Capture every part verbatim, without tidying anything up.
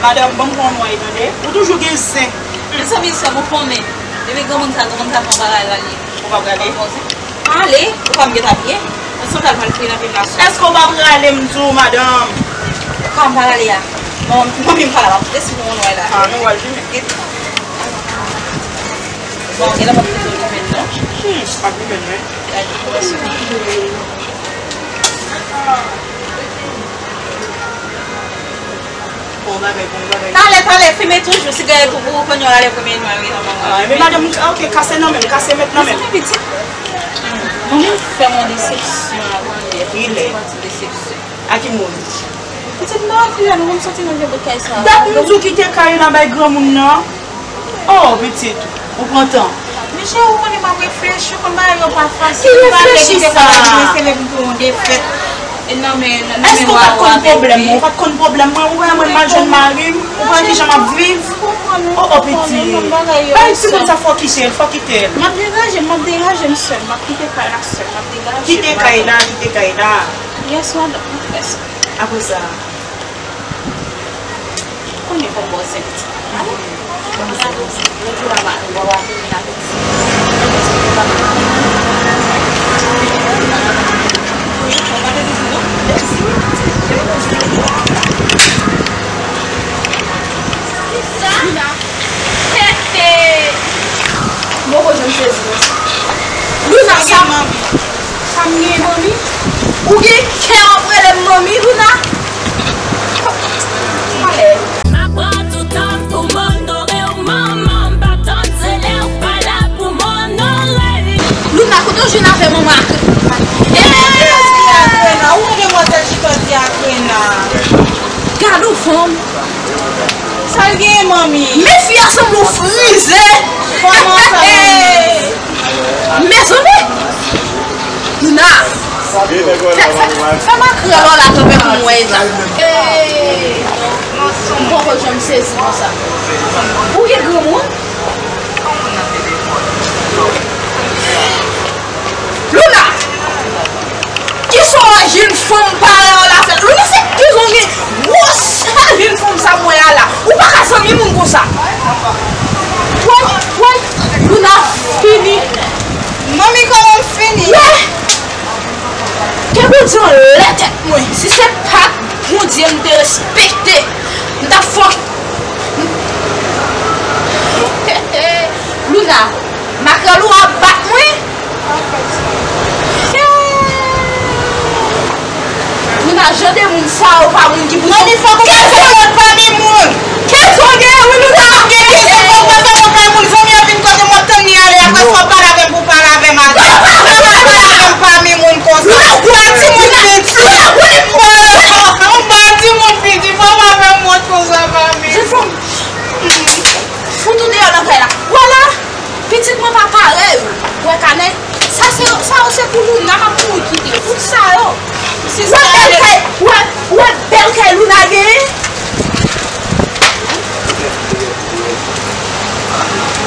Madanm, ban m pran yon nway, tande? Ou toujou gen zen. Mezanmi, sè m, ou konnen. Depi granmoun sa, granmoun sa, fè yon bagay la, li. Ou pa prale? Pale, ou pa m gen ta byen. Mwen santal pral fini nan vin la. Èske w pa prale, m di w, madanm? Ou ka m pral ale a. Bon, manmi m pa la, m ap kite si pou yon nway la. Ah, nou pral vini. Bon, gen lè m ap kite w li menm, non? Hmm, ap li menm, wi. Gade, kòmanse. Bon bagay, bon bagay. Talè, talè, fimen toujou, sigarèt ou pou ou konn yo ale premye nwa, wi, nan manman. Ah, men madanm, ok, kase nan men m, kase mèt nan men m. Mezanmi, pitit. Manmi m fè m yon desepsyon avanyè. Rilè. Yon ti desepsyon. A ki moun? Pitit, m pa wè kilè nou konn soti nan vye bout kay sa. Dat m di w kite kay la bay granmoun nan. Oh, pitit, ou pran tan. Men cheri, ou konnen m ap reflechi, ou konn bagay yo pa fasil. Ki reflechi sa? Mwen se lè m pou yon defèt. E nan men, nan men wawa bebe. Èske w pa t konn pwoblèm mwen? Ou pa t konn pwoblèm mwen? Ou wè mwen m al jwenn mari m? Ou wè kijan m ap viv? Oh, oh, pitit. Bay timoun sa fò kite l, fò kite l. M ap degaje m, m ap degaje m sè m. M ap kite kay la sè m, m ap degaje m. Kite kay la, kite kay la. Yes, madanm, m ap fè sa. Apre sa. Konnen fò m ba w zen pitit. Ale. Lòt jou la, m a, m a vini avèk ti. Luna. He, he. Mwen poko janm sezi konsa. Luna, sa. Sa m gen, manmi? Ou gen kè w ap rele m manmi, Luna? Malè. M ap pran tout tan pou m onore w, manman. M pa tann se lè w pa la pou m onore l. Luna, kote w jwenn avè manman ak... Hey! Ou wè demwazèl chita di ak Rena. Gad yon fanm. Sa l genyen, manmi? Men fi a sanble w frize. Kòman sa, manmi? Mezanmi! Luna! Fè, fè, fè makrèl ou la kanpe pou m wè sa. Hey! M poko janm sezi konsa. Ou gen granmoun? Luna! Kisa w wè jenn fanm parèy w la fè? Luna, se kisa w gen gwo sal jenn fanm sa m wè a la? Ou pa ka zanmi moun konsa. Woy, woy, Luna fini. Manmi, kòman m fini? Wè! Ke Bondye anlè tèt mwen. Si se pa t Bondye m te respekte, m t ap fè w... Luna, makrèl ou ap bat mwen? Luna, jan de moun sa yo pa moun ki pou... Manmi, fòk ou mete mwen pami moun. Kèt ou gen, wi, Luna. Gen kèt, fòk mwen fè mwen pami moun. Zanmi an vin kote m, w ap tann li ale, apre sa w pale avè m pou pale avè m. Pale avè m pami moun konsa. Ou pa timoun piti. Ou pa timoun piti, fòk w ap fè m wont konsa, manmi. Jèn fanm, fout ou deyò nan kay la. Vwala, pitit mwen pa parèy ou. Ou wè kanè? Sa se, sa yo se pou Luna, m ap mouri kite yo. Tout sa yo. Si sa bèl kay, ou wè, ou wè bèl kay Luna genyen?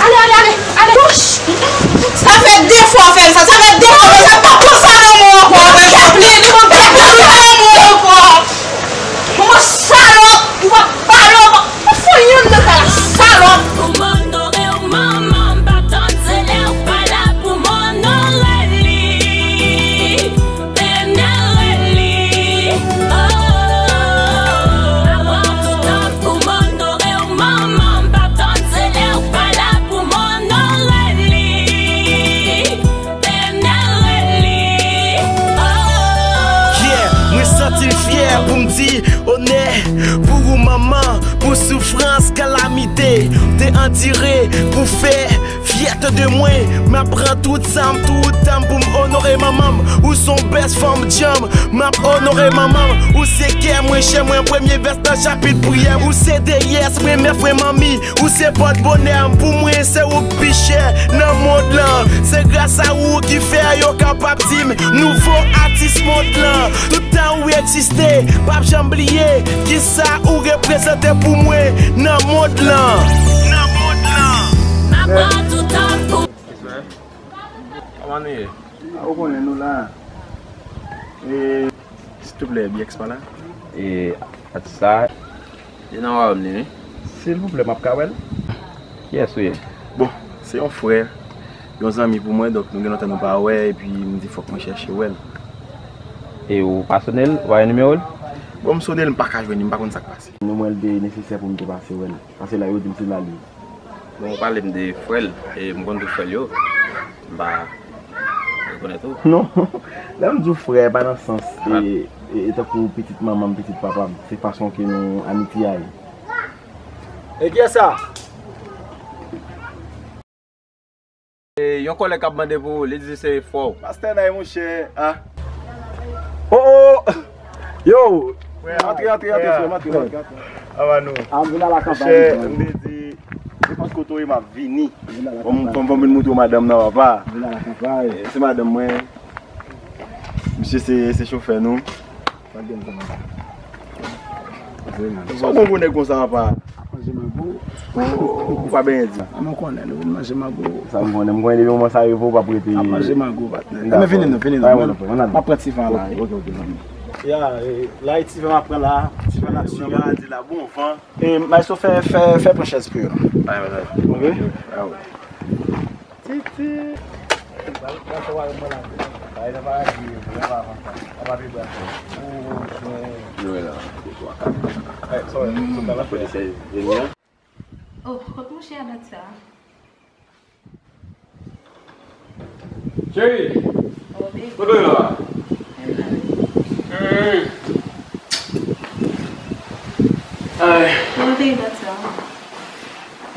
Ale, ale, ale, ale. Sa fè de fwa w fè m sa. Sa fè de fwa w fè m sa. M pa pran salon mwen ankò. Mwen pa pran salon mwen ankò. Manman salòp, ou pa pale ankò. Ou fè yon nan kay la, salòp. Pou m onore w, manman, m pa tann se lè w pa la pou m onore li. Onore li. Oh, m ap pran tout tan pou m onore w, manman, m pa tann se lè w pa la pou m onore li. Yeah, mwen santi m fyè pou m di onè pou ou manman, pou soufrans, kalamite ou te andire pou fè fyète de mwen. M ap pran tout sa m, tout tan m pou m onore manman m. Ou se yon bèl fanm djanm, m ap onore manman m. Ou se kè mwen, chè mwen, premye vès nan chapit priyè m. Ou se deyès mwen, mèt mwen, manmi. Ou se pòt bonè m, pou mwen se ou k pi chè nan mond lan. Se gras a ou ki fè yo kapab di m nouvo atis mond lan. Tout tan ou egziste, p ap janm bliye kisa ou reprezante pou mwen nan mond lan. Nan mond lan. M ap pran tout tan pou... Kòman nou ye? Ou konnen nou la. E, silvouplè, B X pa la. E, atis sa. Li nan wayòm li, wi. Silvouplè, m ap ka wè l? Kiyès ou ye? Bon, se yon frè, yon zanmi pou mwen, donk nou gen lontan nou pa wè, epi m di fòk mwen chèche wè l. E ou pa sone l, ou pa gen nimewo l? Bon, m sone l, m pa ka jwenn li, m pa konn sa k pase. Nimewo l te nesesè pou m te pase wè l. Paske la yo di m se la li ye. Bon, ou pale m de frè l, e m konn tout frè l yo. M pa rekonèt ou. Non, lè m di w frè, pa nan sans e, e, e tankou pitit manman m, pitit papa m. Se fason ke nou amitye a ye. E kiyès sa? E yon kòlèg k ap mande pou ou, li di se frè w. Pastè Nay, monchè, a. O, o! Yo! Antre, antre, antre, frè m, antre, antre, antre. Ava nou. A, m vin a la kanpay. Monchè, m te di, nenpòt kote w ye, m ap vini. Bon, m, bon, bon, m vin moutre w madanm nan, papa. M vin a la kanpay. E, se madanm mwen. Misye se, se chofè nou. Pa gen tan. Sa w bon pou nèg konsa, papa? Ap manje mango. Ou pa benyen di. A, mwen konnen, nou vin manje mango. Sa m konnen, m konnen depi moman sa rive, w p ap rete. Ap manje mango, patnè. Dakò. Men vini nou, vini nou. Mwen, m ap pran ti van la. Ok, ok, ok, zanmi. Ya, e, la, e ti van m ap pran la. Ti van natirèl. Nan paradis la, bon van. E, maestro, fè, fè, fè pran chèz pou yo. Ay, ay, ay. Ok? A, wi. Titi. Pral, pral fè wayòm mwen la. Ay, nan paradis, vre, pa avan sa. Apa pi bra. Yo la, de twa, kat. Ay, sorry, tout a la fè. Kote se Zenia? Oh, kot mouche a dat sa? Cheri, oh, baby, kote w ye la? Ay.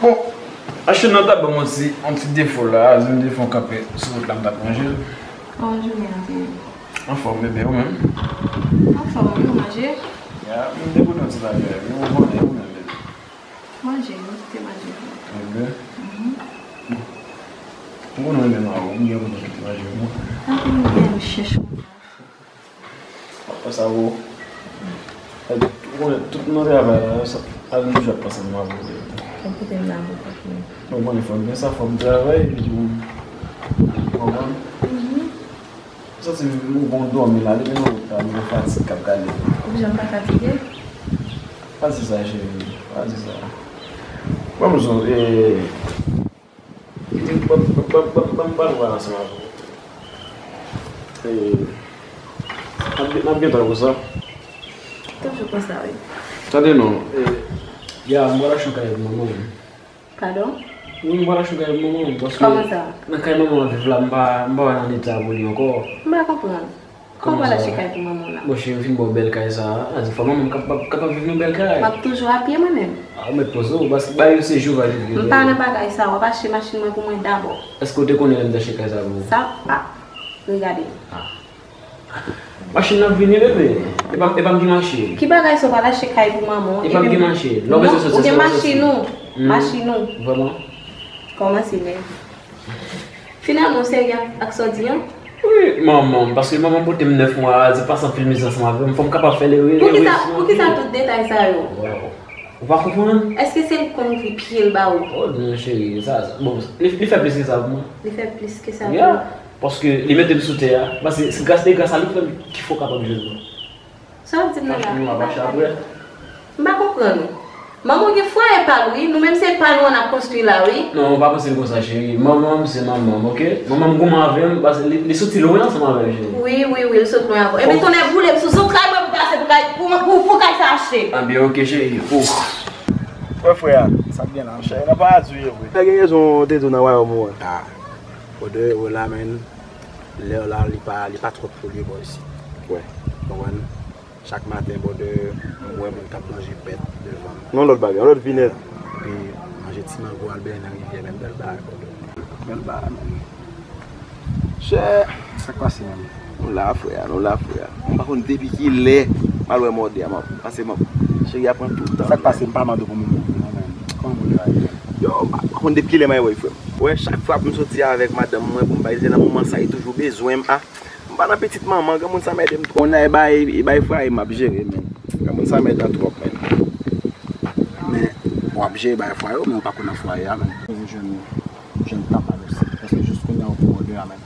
Bon, Ashton nan ta ban m yon ti, yon ti defo la, di m defo kanpe sou wout la, m t ap manje l. Kòman jounen an te ye? Anfòm, bebe, ou menm? Anfòm, wi, ou manje? Ya, m te kote yon ti bagay, wi, ou konnen, ou menm, bebe. Manje, m kite manje. Bebe? Mhm. M konnen w renmen manman w, m gen pou m kite manje, non. Anpil m gen chèch konsa. Apa sa ou. Ou konnen tout nan travay la, sa, al m toujou ap panse m avè w. Ou kote m la, mwen pa konnen. Non, mwen fò m gen sa, fò m travay, epi tou, ou konprann? Mhm. M santi m gon dòmi la, depi nan wout la, m gen fatig k ap gade m. Ou janm pa fatige? Pa di sa, cheri, pa di sa. Ban m zon, e, Ban m pale ansanm avè w. E, n ap, n ap gen tan konsa. Toujou konsa, wi. Tande non, e, ya, m pral achte yon kay pou manman m. Padon? Wi, m pral achte yon kay pou manman m, paske kòman sa? Nan kay manman m ap viv la, m pa, m pa wè nan eta pou li ankò. M pa konprann. Kòman w pral achte kay pou manman w la? Bon, cheri, m fin ba w bèl kay sa a. Sa di fò manman m kapab, kapab viv nan bèl kay. M ap toujou a pye mwen menm. A, ou mèt poze w, paske bagay yo se Jewova ki vle fè yo. M pa nan bagay sa, w ap achte machin mwen pou mwen dabò. Èske w te konnen lè m te achte kay sa a pou ou? Sa, a, regade. A. Machin nan ap vini, bebe. E pa, e pa m ki mache. Ki bagay sa w pral achte kay pou manman w? E pa m ki mache. Lè w bezwen soti, se w soti. Non, ou gen machin ou. Hmm. Machin ou. Vrèman? Kòmanse nèg. Finalman, w serye ak, ak sa w di an? Wi, manman m, paske manman m pote m nèf mwa, di pase anpil mizè ansanm avè m, fò m kapab fè l ere, ere. Poukisa, poukisa tout detay sa yo? Waw. Ou pa konprann? Èske se l k konn ouvri pye l ba ou? Oh non, cheri, sa, sa, bon, li, li fè plis ke sa pou mwen. Li fè plis ke sa pou ou? Yeah, paske li mete m sou tè a, paske se gras, e gras a li k fè m, ki fè w kapab jwenn mwen. Sa w ap di m nan la? Franchman, m ap achte apre. M pa konprann ou. Manman w gen fwaye pa l, wi. Nou menm se pa nou an n ap konstwi la, wi. Non, ou pa panse l konsa, cheri. Manman m se manman m, oke? Manman m goumen avè m, paske li, li soti lwen ansanm avè m, cheri. Wi, wi, wi, l sot lwen avè w. Ebyen, tonnè boule m sou zantray mwen pou pase pou kay, pou, pou, pou kay sa achte. Anben, oke, cheri. Ouf. Wè frè a. Sa k gen la? Monchè, nan paradi w ye vre. Sa gen rezon w te di w nan wayòm ou an. Ah. Brother, wè la, man. Lè w la, li pa, li pa twòp pou li bò isit. Wè. Konprann? Chak maten, brother, m wè moun k ap manje bèt devan m. Non, lòt bagay, yon lòt vinèt. Epi manje ti mango al benyen nan rivyè, menm bèl bagay, brother. Bèl bagay, man. Chè. Sa k pase, man? Nou la, frè, nou la, frè. M pa konn depi kilè m al wè mòde a, m ap pase, m ap, cheri a pran tout tan. Sa k pase, m pa mande w pou moun nan, man. Kòman brother a ye? Yo, m pa konn depi kilè m al wè l, frè m. Wè, chak fwa pou m soti avèk madanm mwen, pou m bay, se nan moman sa, li toujou bezwen m, a. M pa nan pitit manman, granmoun sa m ede m twòp. Moun nan e bay, e bay fwaye m ap jere, men. Granmoun sa m ede twòp, men. Men, w ap jere bay fwaye w, men w pa konn nan fwaye a, men. Jwenn, jwenn tanpal osi, paske jis kounye a w pou mòde a, men.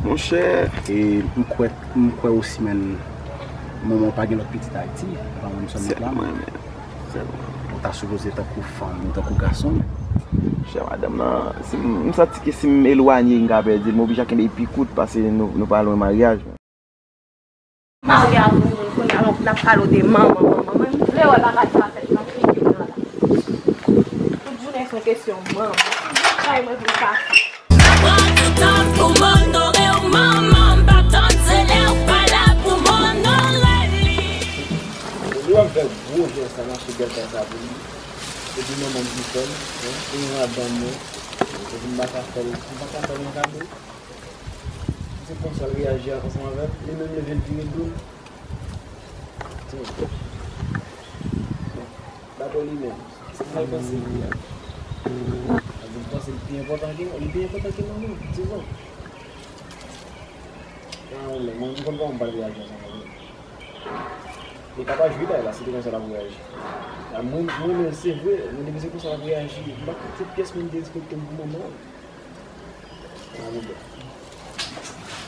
Monchè. E m kwè, m kwè osi, men, manman w pa gen lòt pitit Ayiti, pa mwen sèlman la, men. Ou ta sipoze tankou fanm, tankou gason. Chè madanm nan, si m, m santi ke si m elwanye, m ka pèdi l, m oblije kenbe l pi kout, paske nou, nou pa lwen maryaj. Marye avèk yon moun kounye a, n ap pale w de manman, manman. Mwen, m vle wè bagay sa fèt nan figi mwen la. Tout jounen se yon kesyon manman. Kay mwen vin pase. Mwen pran tout tan pou m onore w, manman. M pa tann se lè w pa la pou m onore li. Li w ap fè gwo jès sa, m achte bèl kay sa pou li. Epi manman m ki fè l, hein, e madanm mwen. Epi m pa ka fè l, m pa ka fè l yon kado. Se konsa l reyaji ansanm avè m, li menm leve l vire do l. Daprè li menm, se sa l panse li ye a. Paske l panse l pi enpòtan ke mwen, li pi enpòtan ke mwen menm, se sa. Nan yon lè, mwen, m konn kòman m pral reyaji ansanm avè l. Li ka pa jwi bagay la, si te konsa l ap reyaji. A, mwen, mwen menm, se vre, mwen, depi se konsa l ap reyaji, m pa kite pyès moun derespekte m pou manman.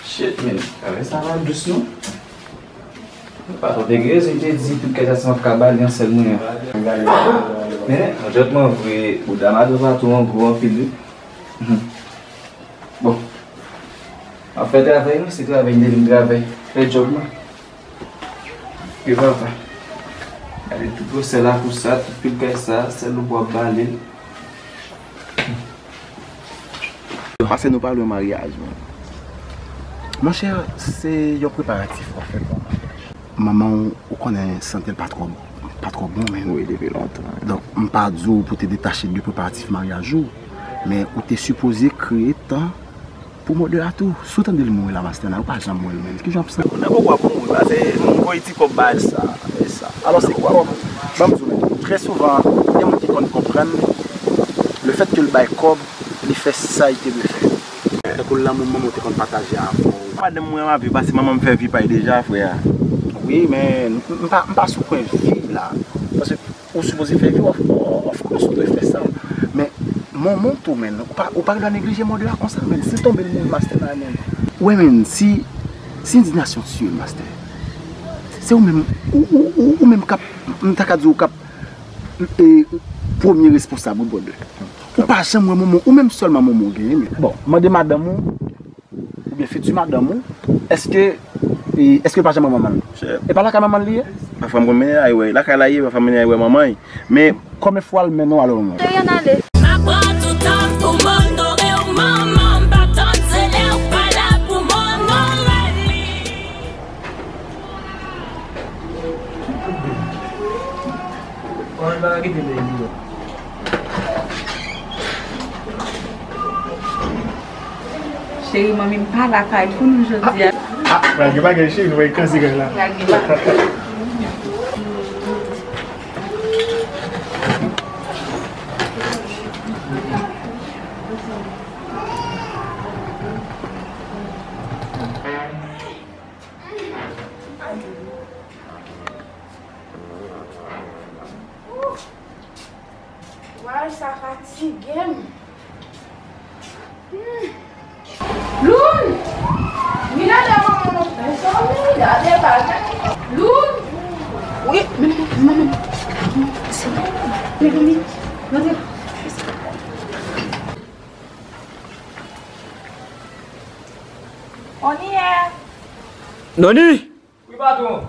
Shit, men, avè sa pa dous, non. Patwon te gen rezon, li te di tout kay sa si m ap ka ba li yon sèl mwen an. Men, yon jètman vre, bouda madanm patwon an gwo anpil, wi. Bon. M ap fè travay, non, se travay m te vin travay. Fè djòb mwen. Ke papa. Gade tout gwosè lakou sa, tout pil kay sa, sèl ou pral bale l. Paske nou pa lwen maryaj, men. Monchè, se yon preparatif w ap fè pou yon maryaj. Manman w, ou konnen sante l pa twò, pa twò bon, men. Wi, depi lontan. Donk, m pa di w pou te detache de preparatif maryaj ou, men ou te sipoze kreye tan pou mòde a tou. Si w tande l mouri la, Master Nine, ou pa janm wè l menm. Ki jan w ap santi? Nan poko ap mouri, paske m voye ti kòb ba l sa, e sa. Alò, se kòb. Ban m di w, men, trè souvan, gen moun ki konn konprann, lefètke l bay kòb, li fè sa l te dwe fè. Tankou lanmou manman w te konn pataje avè w. Madanm mwen ap viv, paske manman m fè vi pa l deja, frè. Wi, men m pa, m pa sou pwen vi la. Paske ou sipoze fè vi w, of, of course, ou dwe fè sa. Men, manman w tou, men, ou pa, ou pa dwe neglije mòde a konsa, men. Si l tonbe, l mouri, Master Nine, men. Ou wè, men, si, si endinasyon tiye l, Master, se ou menm, ou, ou, ou, ou menm k ap, m ta ka di w k ap, e, premye responsab, wi, brother. Ou pa janm wè manman w, ou menm sèlman manman w genyen, men. Bon, mande madanm ou, oubyen fiti madanm ou, èske, e, èske l pa janm wè manman l? E pa lakay manman l li ye? Pafwa m konn mennen l al wè, lakay la ye, pafwa m mennen l al wè manman l. Men, konbyen fwa l mennen w al wè manman l? Cheri, ann ale. M ap pran tout tan pou m onore w, manman, m pa tann se lè w pa la pou m onore li. Cheri, manmi m pa lakay pou nou jodi a. Ah, lage bagay, cheri, nou va kraze kay la. Lage bagay. Waj sa fatige m. Hmm. Loul! Vin anlè manman nou fè dòmi, gade bagay. Loul! Wi, men, men, men, men. Se bon. Men, men, men. Rantre. On y est. Noni! Wi, patwon.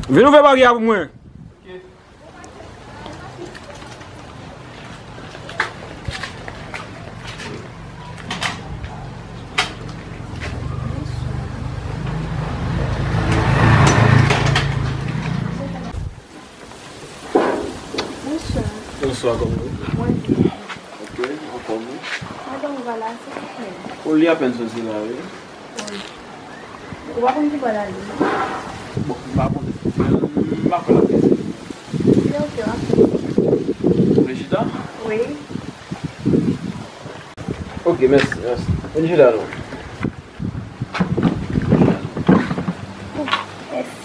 Vin ouvè baryè a pou mwen. Ok. Bonswa. Bonswa, kòman ou ye? Mwen byen. Ok, anfòm ou? Madanm ou pa la, silvouplè? O, li apèn soti la, wi. Wi. Ou pa konn ki bò l ale? Bon, m pa konnen. M pa konn apèn. Ok, ok, w ap fè. Ou vle chita? Wi. Ok, mèsi, mèsi. Vin chita non. Mèsi.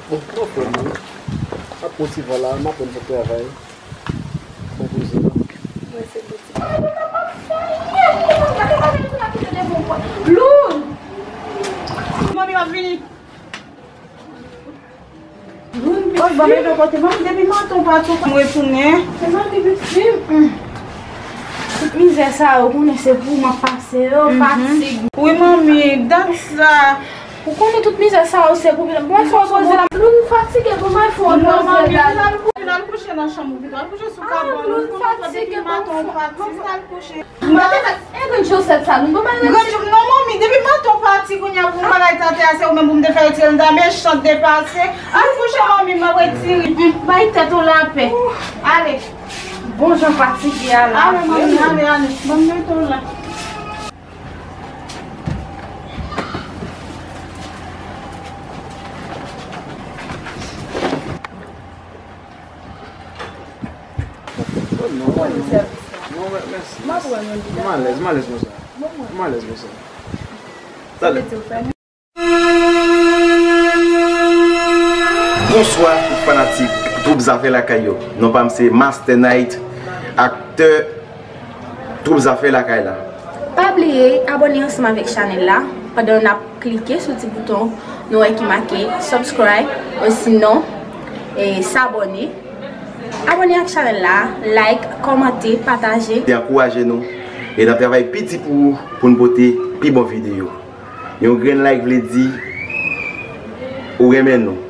Bon, bon, frè m, wi. M ap pran ti van la, m ap pran ti travay. Bon, poze. Mwen se bon ti van. Loul! Manmi, m ap vini. Bon, bon, men kote, manmi, depi maten w pati, ou pa retounen. Se manmi pitit. Tout mizè sa yo, konnen se pou mwen pase yo, fatig. Wi, manmi, dat sa. Ou konnen tout mizè sa yo, se pou mwen fè w poze la. Loun fatige pou mwen fè w poze la. Non, manmi, al kouche nan chanm ou pito. Al kouche sou kabòn ou. Loun fatige pou mwen fè w poze la. Al kouche. Mwen te fè, e grenn chosèt sa, nou pa bay grenn chosèt. Non, manmi, depi maten w pati, kounye a pou m bagay tante a, se ou menm pou m te fè retire l, m ta mechan depase. Al kouche, manmi, m ap retire. Bay tèt ou lapè. Ale. Bon jan fatige a la. Ale, manmi, ale, ale. Ban m mete w la. Oh, non. Ou konnen sèvis la. Non, mè-, mèsi. M ap wè nou. M alèz, m alèz konsa. M alèz konsa. Talè. Bonswa tout fanatik Twoup Zafè Lakay yo. Non pa m se Master Night, aktè Twoup Zafè Lakay la. Pa bliye abòne ansanm avèk chanèl la pandan n ap klike sou ti bouton nou wè ki make subscribe, osinon, e, s'abonner. Abòne ak chanèl la, like, kòmante, pataje. Te ankouraje nou e n ap travay pi di pou ou pou n pote pi bon videyo. Yon grenn like vle di ou renmen nou.